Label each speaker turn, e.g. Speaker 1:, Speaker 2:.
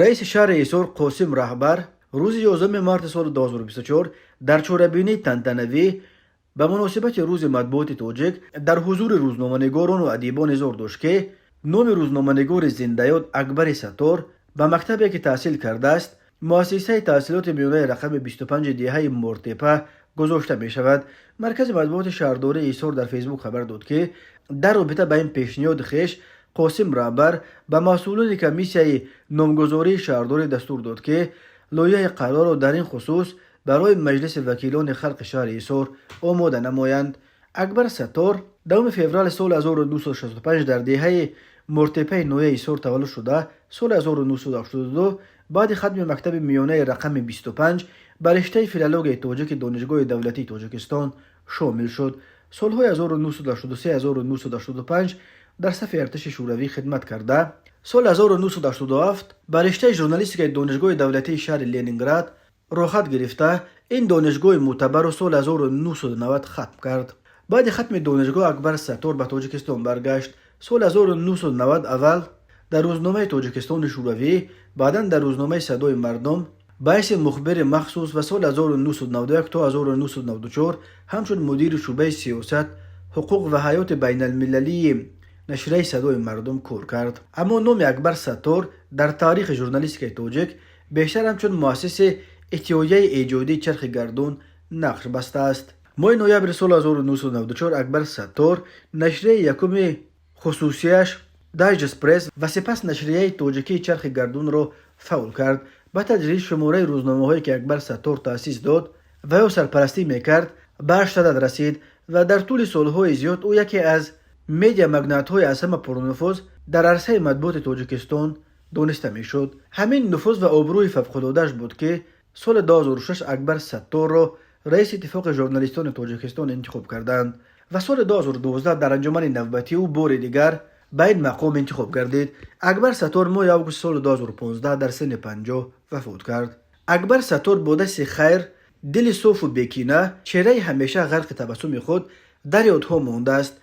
Speaker 1: Раиси шаҳри Ҳисор Қосим Раҳбар рӯзи 11 марти соли 2024 дар чорабинии тантанавӣ ба муносибати Рӯзи матбуоти тоҷик дар ҳузури рӯзноманигорону адибон изҳор дошт, ки номи рӯзноманигори зиндаёд Акбари Саттор ба мактабе, ки таҳсил кардааст, муассисаи таҳсилоти миёнаи рақами 25 деҳаи Мортепа, гузошта мешавад. Маркази матбуоти шаҳрдории Ҳисор дар Фейсбук хабар дод, ки дар робита ба ин пешниҳоди хеш Қосим Раҳбар ба масъулони комиссияи номгузории шаҳрдорӣ дастур дод, ки лоиҳаи қарорро дар ин хусус барои Маҷлиси вакилони халқи шаҳри Ҳисор омода намоянд. Акбар Саттор 10 феврали соли 1965 дар деҳаи Мортепаи ноҳияи Ҳисор таваллуд шуда, соли 1982 баъди хатми мактаби миёнаи рақами 25 ба риштаи филологияи тоҷики Донишгоҳи давлатии Тоҷикистон шомил шуд. Солҳои 1983-1985 дар сафи артиши Шӯравӣ хидмат карда, соли 1987 ба риштаи журналистикаи Донишгоҳи давлатии шаҳри Ленинград роҳхат гирифта, ин донишгоҳи мӯътабарро соли 1990 хатм кард. Баъди хатми донишгоҳ Акбар Саттор ба Тоҷикистон баргашт. Соли 1990 аввал дар рӯзномаи Тоҷикистони Шӯравӣ, баъдан дар рӯзномаи Садои мардум ба ҳайси мухбири махсус ва соли 1991 то 1994 ҳамчун мудири шӯъбаи сиёсат, ҳуқуқ ва ҳаёти байналмилалии нашрияи Садои мардум кор кард. Аммо номи Акбар Саттор дар таърихи журналистикаи тоҷик бештар ҳамчун муассиси иттиҳодияи эҷодии Чархи гардун нақш бастааст. Моҳи ноябри соли 1994 Акбар Саттор нашрияи якуми хусусияш Дайджест Пресс ва сипас нашрияи тоҷикии Чархи гардунро фаъол кард. Ба таҷрид шумораи рӯзномаҳое, ки Акбар Саттор таъсис дод ва ё сарпарастӣ мекард, ба 8 адад расид ва дар тӯли солҳои зиёд ӯ яке аз медиамагнатҳои аз ҳама пурнуфуз дар арсаи матбуоти Тоҷикистон дониста мешуд. Ҳамин нуфуз ва обрӯи фавқулодааш буд, ки соли 2006 Акбар Сатторро раиси Иттифоқи журналистони Тоҷикистон интихоб карданд ва соли 2012 дар анҷумани навбатӣ ӯ бори дигар ба ин мақом интихоб гардид. Акбар Саттор моҳи августи соли 2015 дар синни 50 вафот кард. Акбар Саттор бо дасти хайр, дили софу бекина, чеҳраи ҳамеша ғарқи табассуми худ дар ёдҳо мондааст.